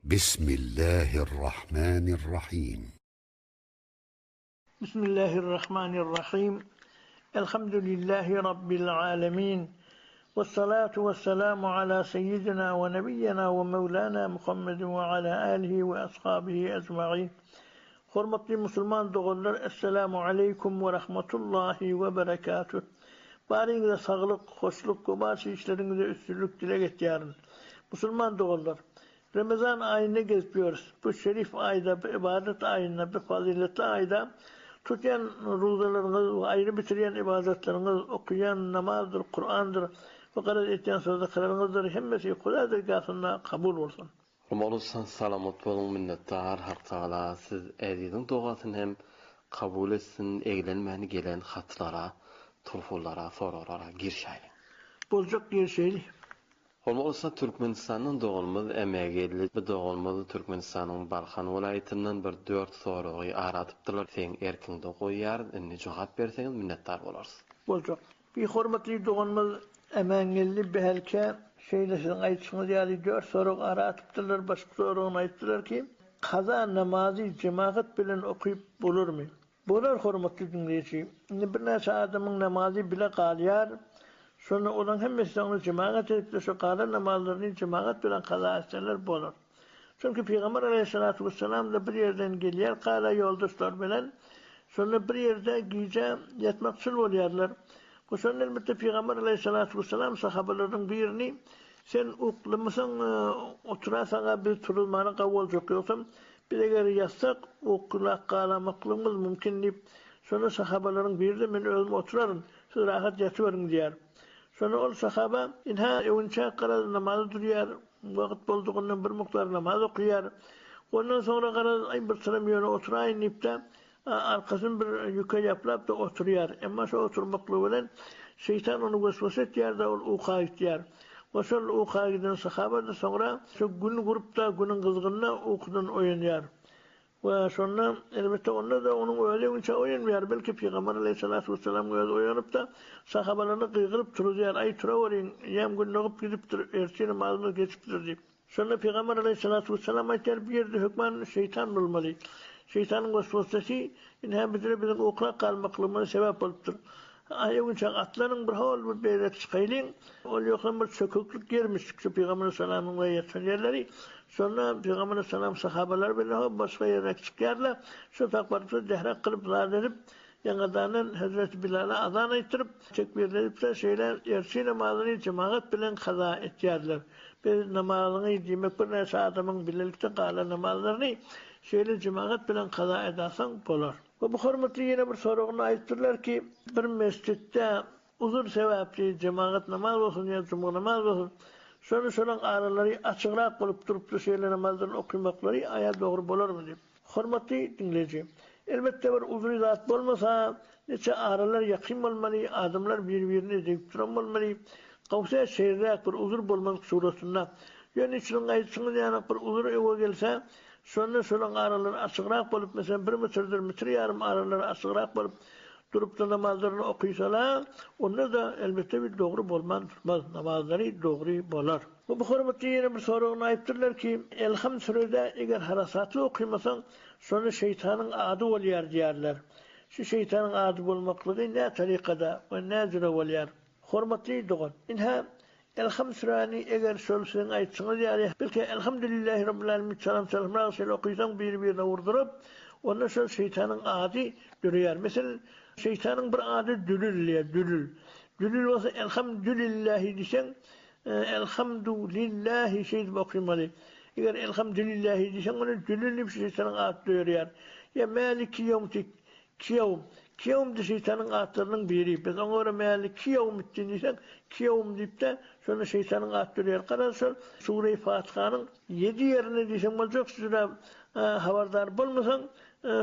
Bismillahirrahmanirrahim. Bismillahirrahmanirrahim. Elhamdülillahi Rabbil alemin. Vessalatu vesselamu ala seyyidina ve nebiyyina ve mevlana Muhammedin ve ala alihi ve ashabihi ecmain. Hormatly musulman doganlar Esselamu aleýkum we rahmatullahi we berekatuh. Baryňyza saglyk, hoşluk we barça işleriňizde üstünlik dileg etýärin. Musulman doganlar, Remezan aýynda gezip ýörüs. Bu şerif aýda, bu ybadat aýynda, bu fazyletli aýda tutýan ruzalaryňyz we aýry bitirýän ybadatlaryňyz, okaýan namazdyr, Kurandyr we garaz etýän sadakalaryňyzdyr hemmesi Hudaý dergahynda kabul bolsun. Romalusan salamat boluň minnetdar Hak Tagala siz eziziň dogasyny hem kabul etsin eglenmän gelen hatlara tulfunlara soraglara girişäýliň. Boljak girişeýli. Bolmasa Türkmenistandan doganymyz ME geldi. Bu doganymyz Türkmenistanyň Balkan welaýatyndan bir dört soragy ara atypdyrlar. Seň erkiňde goýýarys indi jogap berseňiz minnetdar bolarys. Boljak. Bir hormatly doganymyz Ämängeldi Bälkä şeýle siziň aýdyşyňyz ýaly dört sorag ara atypdyrlar. Başky soragyny aýtdylar ki, Kaza namazy jemagat bilen okyp bolarmy? Bolar hormatly diňleýji. Indi birnäçe adamyň namazy bile galýar. Şonda olaň hemmesi soňra jemagat edipdir, şo galan namazlaryny jemagat bilen kaza etseler bolar. Çünki Pygamber aleýhissalatu wessalam-da bir ýerden gelýärkala ýoldaşlary bilen, şonda bir ýerde gije ýatmakçyl bolýarlar. We şonda elbetde Pygamber aleýhissalatu wessalam sahabalarynyň birini Sen uklamasaň oturasaň-a biz turuzmana gawy boljak, ýogsam Biz eger ýatsak, uklap galamaklygymyz mümkin diýip, şonda sahabalaryň biri-de men özüm oturaryn, siz rahat ýatyberiň diýýär. Şonda ol sahaba, Ynha, öwünçäk garaz namaza durýar, wagt boldugyndan bir mukdar namaz okaýar. Ondan soňra garaz, aý bir syram ýöne oturaýyn diýip-de, arkasyny bir ýüke ýaplap-da oturýar. Emma şo oturmaklygy bilen şeýtan ony weswese etýär-de, ol uka gitýär. We şol uka giden sahaba-da soňra şo gün gurup-da, günüň gyzgynynda ukudan oýanýar. We şonda, elbetde, onda-da onuň özi öňünçä oýanmaýar, belki Pygamber aleýhissalatu wessalamyň özi oýanyp-da, sahabalaryny gygyryp turuzýar, Aý, turaweriň, eýýäm gün dogup gidipdir, ertir namazymyz geçipdir diýip. Şonda Pygamber aleýhissalatu wessalam aýtýar, Bu ýerde hökman şeýtan bolmaly. Şeýtanyň waswasasy ynha bizlere biziň uklap galmaklygymyza sebäp bolupdyr. Aý öwünçäk atlanyň bir hol bir beýräk çykaýlyň. Ol ýogsam bir çökeklik ýermiş şu Pygamber aleýhissalamyň we ýatan ýerleri. Şonda Pygamber aleýhissalam sahabalary bilen hop başga ýerräk çykýarlar. Şo tak baryplar dähräk kylyp zat edip Ýaňadandan hezreti Bilala azan aýtdyryp, tekbirledipler, şeýle ertir namazyny jemagat bilen kaza etýärler. Biz namazyňy, diýmek birnäçe adamyň bilelikde galan namazlaryny şeýle jemagat bilen kaza edasaň bolar. We bu hormatly ýene bir soragyny aýdypdyrlar ki, bir mesjitde uzur sebäpli jemagat namaz bolsun ýa jumga namaz bolsun, şonda şolaň aralary açygrak bolup durupdyr şeýle namazlaryny okymaklary aýa dogry bolarmy diýip. Hormatly diňleýji! Elbetde bir uzry zat bolmasa, niçe aralar ýakyn bolmaly, adamlar bir-birine degip duran bolmaly. Gowsy şeýleräk bir uzur bolmadyk suratynda. Ýöne siziň aýdyşyňyz ýaly bir uzur öe gelse, şonda şolaň aralary açygrak bolup, meselem bir metrdir, metr ýarym aralary açygrak bolup durupda namazlaryny okysala, onda-da elbetde bir dogry bolman durmaz, namazlary dogry bolar. Bu bu hormatly ýene bir soragyny aýypdyrlar ki, Elham sürede eger harasatly okymasaň, şonda şeýtanyň ady bolýar diýýärler. Şu şeýtanyň ady bolmaklygy nä tarykada we nä jüre bolýar? Hormatly dogan, ynha, Elham süräni eger şol siziň aýtşyňyz ýaly, belki Elhamdülillähi Rabbil Alemin çalam çalymrak şeýle okysaň biri-birine urduryp, onda şol şeýtanyň ady döreýär. Meselem, şeýtanyň bir ady Dülül diýýär, Dülül. Dülül bolsa Elhamdülillähi diýseň, Elhamdu lillähi şeýdip okymaly. Eger Elhamdülillähi diýseň onda Dülül diýip şeýtanyň ady döreýär. Ýa Mäliki ýewmti Kiýewm. Kiýewm-de şeýtanyň atlarynyň biri. Biz oňa görä Mäliki ýewmiddin diýseň, Kiýewm diýip-de, şonda şeýtanyň ady döreýär. Garaz, şol Sureýi Fatyhanyň ýedi ýerinde diýseň boljak, şu jüre habardar bolmasaň,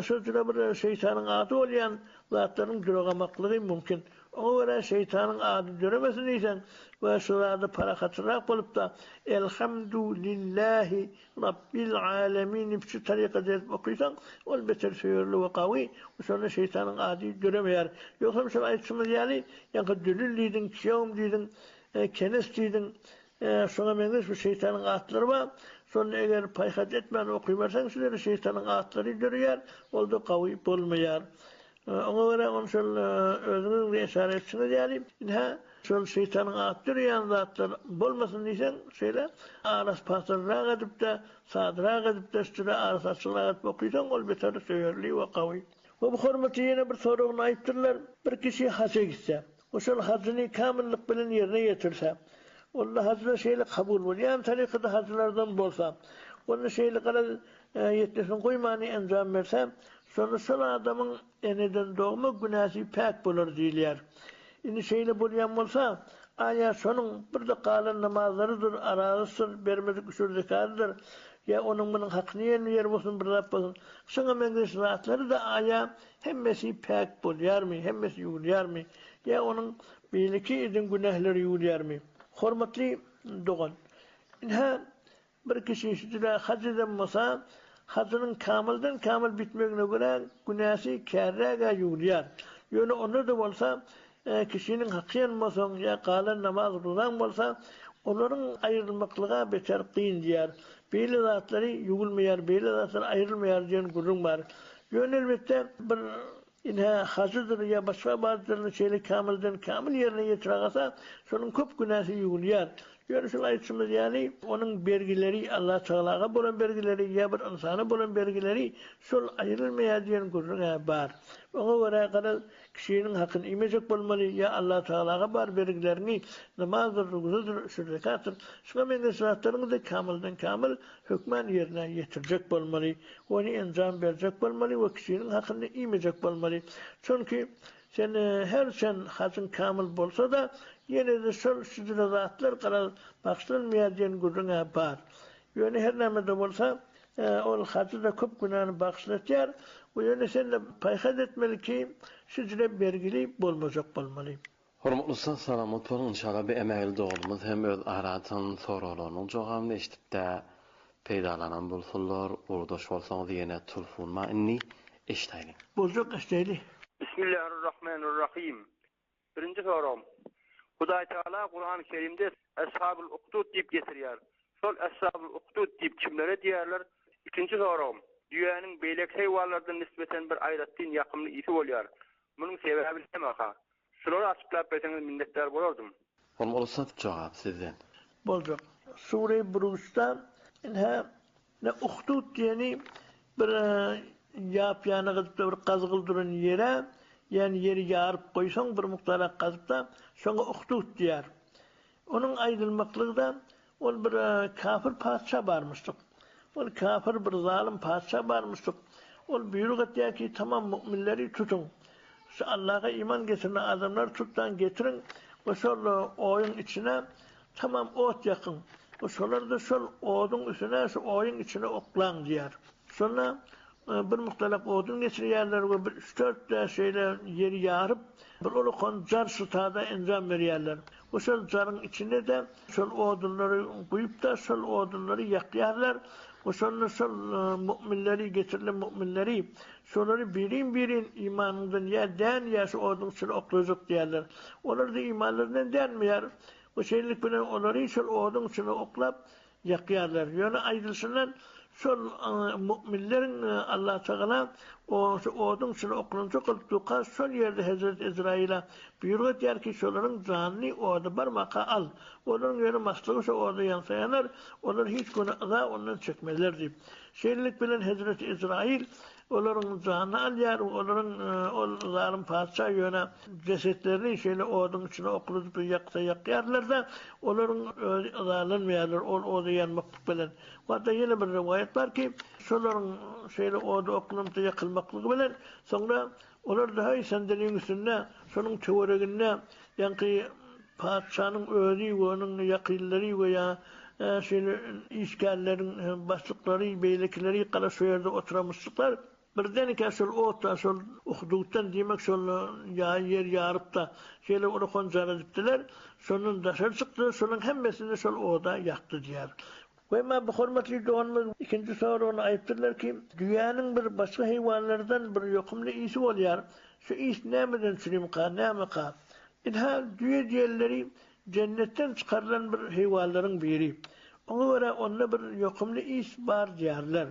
şol jüre bir şeýtanyň ady bolýan zatlaryň düregamaklygy mümkin. Oňa görä şeýtanyň ady döremesin diýseň we şu zada parahatlyrak bolup-da, Elhamdu lillähi Rabbil alemin diýip şu tarykada edip okysaň, ol beter söýerli we gawy, şonda şeýtanyň ady döremeýär. Ýogsam şol aýtşymyz ýaly, ýaňky dülül diýdiň, kiýewm diýdiň, kenes diýdiň. Şoňa meňzeş bir şeýtanyň atlary bar. Şony eger paýhas etmän okyberseň şu ýerde şeýtanyň atlary döreýär, ol-da gawy bolmaýar. Oňa görä ony şol özüňiziň-de yşara etşiňiz ýaly, ynha, şol şeýtanyň ady döreýän zatlar bolmasyn diýseň, şeýle arasy pasyrrak edip-de, sadyrak edip-de, şüre arasy açygrak edip okysaň, ol beter söýerli we gawy. We bu hormatly ýene bir soragyny aýypdyrlar, Bir kişi haja gitse we şol hajyny kamyllyk bilen ýerine ýetirse, onda hajylar şeýle kabul bolýan tarykada hajylardan bolsa, onda şeýle garaz ýetmesini goýmany enjam berse, şonda şol adamyň eneden dogma günäsi päk bolar diýilýär. Indi şeýle bolýan bolsa, aýa şonuň bir-de galan namazlarydyr, arazysydyr, bermedik üşür-zekadydyr, ýa onuň munuň hakyny iýen ýeri bolsun, bir zat bolsun, şuňa meňzeş zatlary-da aýa hemmesi päk bolýarmy, hemmesi ýuwulýarmy, ýa onuň beýleki eden günähleri ýuwulýarmy? Hormatly dogan, ynha, Bir kişi şüdüle haj eden bolsa, hajynyň kamyldan kamyl bitmegine görä günäsi kärräg-ä ýuwulýar. Ýöne onda-da bolsa, kişiniň haky ýan bolsaň ýa galan namaz ruzaň bolsa, olaryň aýrylmaklyga beter kyn diýýär. Beýle zatlary ýuwulmaýar, beýle zatlar aýrylmaýar diýen gürrüň bar. Ýöne elbetde bir Ine, hajydyr ýa başga ybadatlaryny şeýle kämilden kämil ýerine ýetiragasa, şonuň köp günäsi ýuwulýar. Ýöne şol aýdyşymyz ýaly, onuň bergileri, Allatagalaga bolan bergileri ýa bir ynsana bolan bergileri şol aýrylmaýar diýen gürrüň-ä bar. Oňa görä, garaz, kişiniň hakyny iýmejek bolmaly, ýa Allatagalaga bar bergileriňi, namazdyr, ruzadyr, üşür-zekatdyr, şuňa meňzeş zatlaryňy-da kämilden kämil hökman ýerine ýetirjek bolmaly, ony enjam berjek bolmaly we kişiniň hakyny iýmejek bolmaly. Çünki sen her çen hajyň kamyl bolsa-da, ýene-de şol şüjre zatlar garaz bagyşlanmaýar diýen gürrüň-ä bar. Ýöne her näme-de bolsa, ol hajy-da köp günäni bagyşlatýar we ýöne sen-de paýhas etmeli ki, şüjre bergili bolmajak bolmaly. Hormatly ussat salamat boluň inşallah bir emegli doganymyz hem öz aratan soraglarynyň jogabyny eşidipdä peýdalanan bolsunlar ugurdaş bolsaňyz ýene tulfunma indi eşidäýliň. Boljak eşdeýli. Bismillahirrahmanirrahim. Birinji soragym. Hudaý Tagala Kurany Kerimde Eshabul Uhdud diýip getirýär. Şol Eshabul Uhdud diýip kimlere diýýärler? Ikinji soragym. Düýäniň beýleki haýwanlardan nisbeten bir aýratyn ýakymly ysy bolýar. Munuň sebäbi nämeka? Şulary açyklap berseňiz minnetdar bolardym. Hormatly ussat jogap sizden. Boljak. Sure Burujda ynha ne Uhdud diýeni bir ýap ýana gyzypda bir gazgyl duran ýere ýani ýeri ýaryp goýsaň bir mukdarak gazypda şoňa Uhdud diýýär. Onuň aýdylmaklygy-da Ol bir kafir patyşa barmyşdyk. Ol kafir bir zalym patyşa barmyşdyk. Ol buýruk etýär ki, tamam mu'minleri tutuň. Şu Allaha iman getiren adamlary tutdan getiriň we şol oýuň içine tamam ot ýakyň we şolary-da şol oduň üstüne şu oýuň içine oklaň diýýär. Şonda bir mukdalak odun geçirýärler we bir üç-dört şeýle ýeri ýaryp, bir ulakan jar şytada enjam berýärler. We şol jaryň içine-de şol odunlary guýup-da, şol odunlary ýakýarlar we şonda şol mu'minleri, getirilen mu'minleri, şolary birin-birin imanyňdan ýa dän, ýa şu oduň içine oklajak diýýärler. Olar-da imanlaryndan dänmeýär we şeýlelik bilen olary şol oduň içine oklap, Ýakýarlar. Ýöne aýdylyşyndan şol mu'minleriň Allatagala o şu oduň içine oklanjak bolup durka şol ýerde Hezreti Ezraýyla buýruk etýär ki şolaryň janyny oda barmaka al. Olaryň ýöne maslygy şo oda ýansa ýanar, olar hiç güni yza ondan çekmezler diýip. Şeýlelik bilen Hezreti Ezraýyl Olaryň janyny alýar we olaryň ol zalym patyşa ýöne jesetlerini şeýle oduň içine okladyp ýaksa ýakýarlar-da, olaryň özi yzalanmaýarlar ol oda ýanmaklyk bilen. Hatda ýene bir rowaýat bar ki, şolaryň şeýle oda oklanyp-da ýakylmaklygy bilen soňra olar-da höý sandeliň üstünde, şonuň töwereginde ýaňky patyşanyň özi we onuň ýakynlary we ýa şeýle işgärleriň başlyklary, beýlekileri gala şo ýerde oturamyşjyklar. Birdenkä şol otdan, şol uhduddan, diýmek, şol ýaý ýer ýaryp-da, şeýle ulakan jar edipdiler. Şondan daşary çykdylar, şolaryň hemmesini şol oda ýakdy diýýär. We emma bu hormatly doganymyz ikinji soragyny aýypdyrlar ki, düýäniň bir başga heýwanlardan bir ýokumly ysy bolýar. Şu ys nämeden çürimka, nämeka? Ynha, düýe diýenleri. jennetden çykarylan bir heýwanlaryň biri. Oňa görä onda bir ýokumly ys bar diýýärler.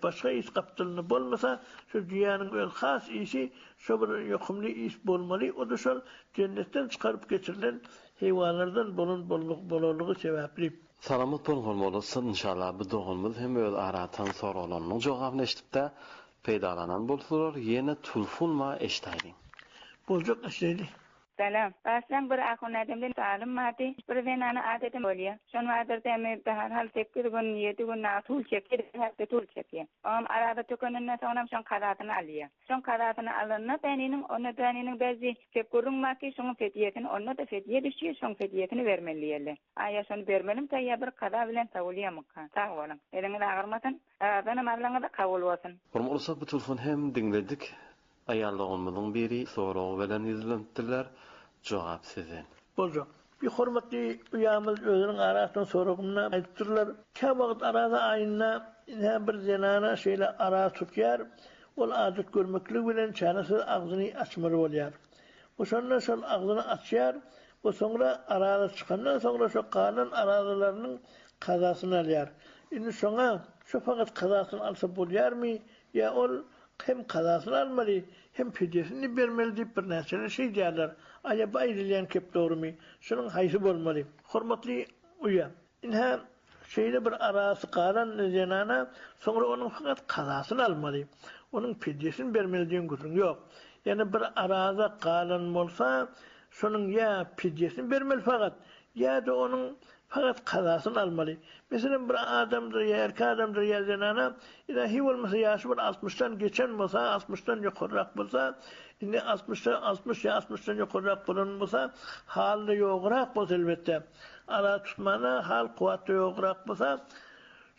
Başga ys gapdalynda bolmasa, şo düýäniň öz has ysy şo bir ýokumly ys bolmaly, o-da şol jennetden çykaryp getirilen heýwanlardan bolan bolanlygy sebäpli. Salamat boluň hormatly ussat inşallah bu doganymyz hem öz ara atan soraglarynyň jogabyny eşidipdä peýdalanan bolsalar ýene tulfun ma eşdaýliň. Boljak eşdeýli. Salam. Başlaň bir ahun adamdan salym bardy. Bir zenana adetim bolýa. Şon bardyr dämi bir hal sekiz gün ýedi gün dagy tul çekýä bir hepde tul çekýä. Oňam araza tökeninden soňram şoň kazasyny alýa. Şoň kazasyny alanda däniniň onda däniniň bezi pek gürrüň bar ki şoň fedýesini onda-da fedýe düşýä şoň fedýesini bermeli diýeli. Aýa şony bermelimkä ýa bir kaza bilen sowulýamyka? Sag boluň. Eliňiz agyrmasyn. Araza namazlaryňyz kabul bolsun. Hormatly ussat bu telefon hem diňledik. Aýal doganymyzyň biri soragy bilen ýüzlenipdirler. Jogap sizden. Boljak. Bir hormatly uýamyz özüniň ara atan soragynda aýdypdyrlar, Käwagt Araza aýynda ine bir zenana şeýle ara tutýar, ol adat görmeklik bilen çäresiz agzyny açmaly bolýar. We şonda şol agzyny açýar we soňra araza çykandan soňra şo galan arazalarynyň kazasyny alýar. Indi şoňa şo fakat kazasyny alsa bolýarmy ýa ol hem kazasyny almaly, hem pidýesini bermeli diýip birnäçeler şeý diýýärler. Aýa bu aýdylýan kep dogrumy? Şunuň haýsy bolmaly? Hormatly uýa, ynha, şeýle bir arasy galan zenana soňra onuň fakat kazasyny almaly, onuň pidýesini bermeli diýen gürrüň ýok. Ýagny bir araza galan bolsa, şonuň ýa pidýesini bermeli fakat, ýa-da onuň fakat kazasyny almaly. Meselem, bir adamdyr, ýa erkek adamdyr, ýa zenana, ine, hiý bolmasa ýaşy bir altmyşdan geçen bolsa, altmyşdan ýokarrak bolsa, indi altmyşda, 60 ýa altmyşdan ýokarrak bolan bolsa, haly-da ýograk bolsa elbetde, ara tutmana hal-kuwwat-da ýograk bolsa,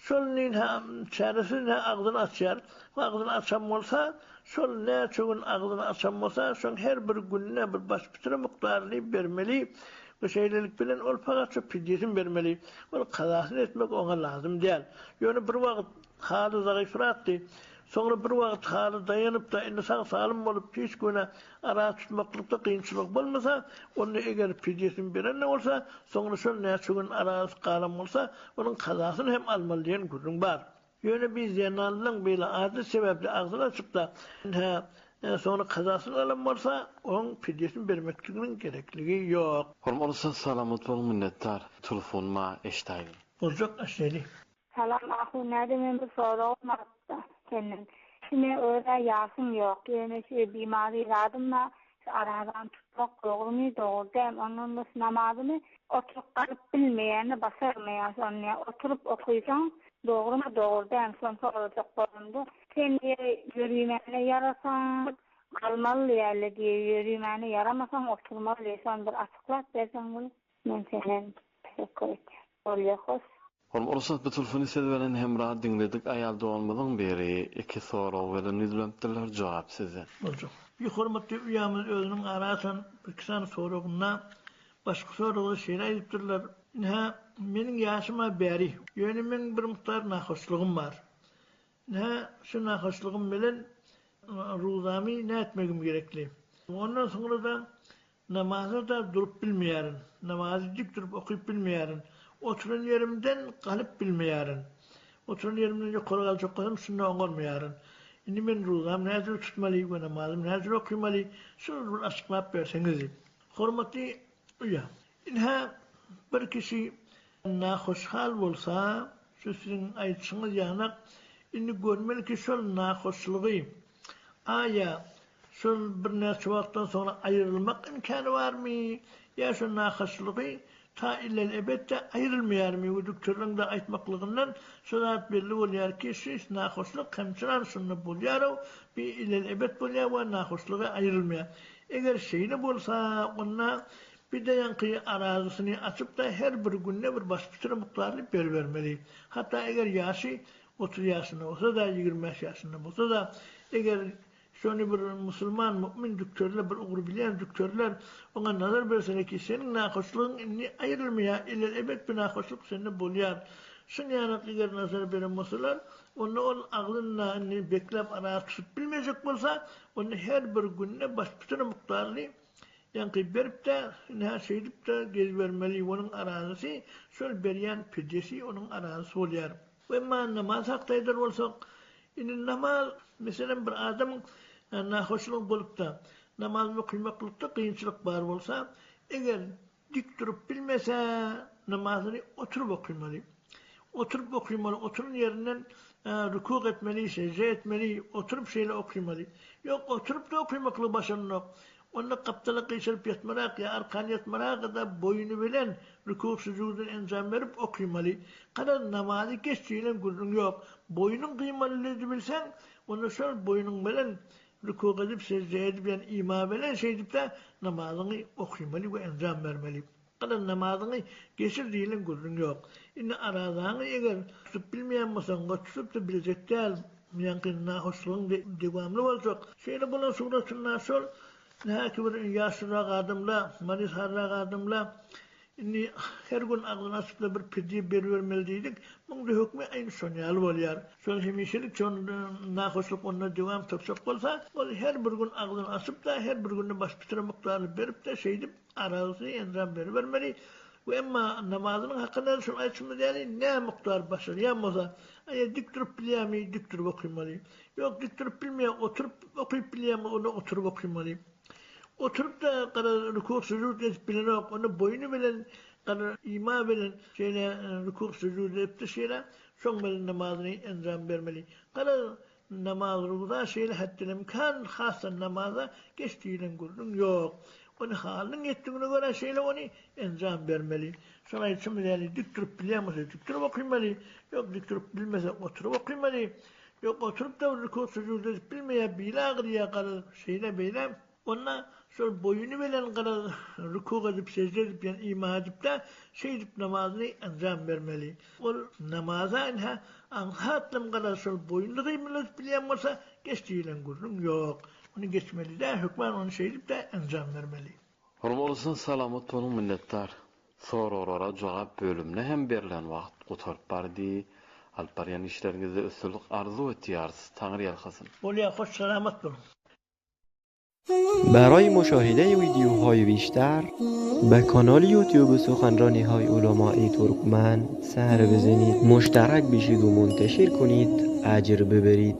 Şol ynha çäresiz ynha agzyny açýar. Agzyny açan bolsa, şol näçe gün agzyny açan bolsa, şoň her bir gününe bir baş pitre mukdaryny bermeli we şeýlelik bilen ol fakat şo pidýesini bermeli. Ol kazasyny etmek oňa lazym däl. Ýöne bir wagt haly zagyfrakdy. Soňra bir wagt haly daýanyp-da, indi sag-salym bolup hiç güne Ara tutmaklykda kynçylyk bolmasa, onda eger pidýesini beren-de bolsa, soňra şol näçe gün arasy galan bolsa, onuň kazasyny hem almaly diýen gürrüň bar. Ýöne bir zenanlaň beýle adat sebäpli agzyny açyp-da, hä, soňra kazasyny alan bolsa, oň pidýesini bermekliginiň gerekligi ýok. Hormatly ussat salamat boluň minnetdar telefon ma eşdaýyn. Boljak eşdeli. Salam ahun näde men bir soragym barda senden şu men özä ýaşym ýok ýöne şu bimary zadym bar şu arazany tutmak dogrymy dogry däl ondan da şu namazymy oturyp galyp bilmeýän başarmaýan şony ýa oturyp okysaň dogrymy dogry däl şony sorajak boldumda sen diýe ýörimäne ýarasaň galmaly diýýärler diýe ýörimäne ýaramasaň oturmaly diýe şony bir açyklap berseň bol men senden teşekkür etýän bolýa hoş. Hormatly ussat bu telefony siz bilen Hemra diňledik aýal doganymyzyň biri iki sorag bilen ýüzlenipdirler jogap sizden. Boljak. Bir hormatly uýamyz özüniň ara atan birki sany soragynda başky soragda şeýle aýdypdyrlar, Ynha, meniň ýaşym-a bäri, ýöne meň bir mukdar nahoşlygym bar. Ynha, şu nahoşlygym bilen ruzamy nätmegim gerekli? Ondan soňra-da Namaza-da durup bilmeýärin. Namazy dik durup okyp bilmeýärin. Oturan ýerimden galyp bilmeýärin. Oturan ýerimden ýokary galjak bolsam, şunda oňarmaýaryn. Indi men ruzamy näjür tutmaly we namazymy näjür okymaly, şuny bir açyklap berseňiz diýip. Hormatly uýa, ynha, bir kişi nahoşhal bolsa, şu siziň aýdyşyňyz ýanak, indi görmeli ki, şol nahoşlygy Aýa, şol birnäçe wagtdan soňra aýrylmak imkany barmy ýa şo nahaşlygy ta illel-ebetde aýrylmaýarmy we düktorlaryň-da aýtmaklygyndan şo zat belli bolýar ki, şu nahoşlyk hemçiran şunda bolýar-ow, bi illel-ebet bolýar we nahoşlygy aýrylmaýar. Eger şeýle bolsa, onda bir-de ýaňky arazysyny açyp-da her bir günde bir başpitre mukdaryny beribermeli. Hatda eger ýaşy 30 ýaşynda bolsa-da, 25 ýaşynda bolsa-da, eger şony bir musulman, mu'min düktorlar, bir ugry bilýän düktorlar oňa nazar berseler ki, seniň nahoşlygyň indi aýrylmaýar, ilel-ebet bu nahoşlyk sende bolýar. Şuň ýaly eger nazar beren bolsalar, onda ol agzynda indi bekläp ara tutup bilmejek bolsa, onda her bir günde başbütüne mukdaryny. Ýaňky berip-de, ynha şeýdip-de gezibermeli, onuň arazysy, şol berýän pidýesi onuň arazysy bolýar. Emma namaz hakda aýdar bolsak, indi namaz, meselem, bir adamyň nahoşlygy bolup-da, namazyny okymaklykda kynçylyk bar bolsa, eger Dik durup bilmese, namazyny oturyp okymaly. Oturyp okymaly, oturan ýerinden rukuk etmeli, sejde etmeli, oturyp şeýle okymaly. Ýok, oturyp-da okymaklygy başaranok. Onda gapdala gyşaryp ýatmarak ýa arkan ýatmaraga-da boýny bilen rukuk-sujudyny enjam berip okymaly. Garaz, namazy geç diýlen gürrüň ýok. Boýnuň gyýmalydy bilseň, onda şol boýnuň bilen Rukuk edip, sejde edip ýa ima bilen şeýdip-de namazyňy okymaly we enjam bermeli. Galan namazyňy geçir diýlen gürrüň ýok. Indi arazaňy eger tutup bilmeýän bolsaň we tutup-da biljek däl, ýaňky nahoşlygyň dewamly boljak. Şeýle bolan suratynda şol näki bir ýaşlyrak adamla, marisarrak adamla Indi her gün agzyny açypla bir pidýe beribermeli diýdik. Muňda hökmi aýny şon ýaly bolýar. Şol hemişelik şon nahoşluk onda dowam tapjak bolsa, ol her bir gün agzyny açyp-da, her bir günde baş pitre mukdaryny berip-de, şeýdip aralysyny enjam beribermeli. We emma namazynyň hakynda şol aýtşymyz ýaly nä mukdar başarýan bolsa, aýa dik durup bilýärmi, dik durup okymaly. Ýok, dik durup bilmeýär, oturyp okyp bilýärmi, onda oturyp okymaly. Oturyp-da gara rukuk sujud edip bilenok, onda boýny bilen gara ima bilen şeýle rukuk sujud edipdir şeýle, şoň bilen namazyny enjam bermeli. Gara namaz ruza şeýle hetdilemkan hassa namaza geç diýlen gürrüň ýok. Ony halynyň ýetdigine görä şeýle ony enjam bermeli. Şol aýtşymyz ýaly dik durup bilýän bolsa dik durup okymaly, ýok dik durup bilmese oturyp okymaly. Ýok, oturyp-da rükug sujud edip bilmeýär, bili agyrýar, garaz, şeýle-beýle. Onda şol boýny bilen garaz, rükug edip, sejde edip ýa ima edip-de, şeýdip namazyny enjam bermeli. Ol namaza ynha, aňsatlam garaz, şol boýnuny gymyldadyp bilýän bolsa, geç diýlen gürrüň ýok. Ony geçmeli däl, hökman ony şeýdip-de enjam bermeli. Hormatlysyň salamat boluň minnetdar. Soraglara jogap bölümine hem berlen wagt gutaryp bardy. Alyp barýan işleriňizde üstünlik arzuw etýäris. Taňry ýalkasyn. Bolýa hoş salamat boluň. برای مشاهده ویدیوهای بیشتر به کانال یوتیوب سخنرانی های علمای ترکمن سر بزنید مشترک بشید و منتشر کنید اجر ببرید.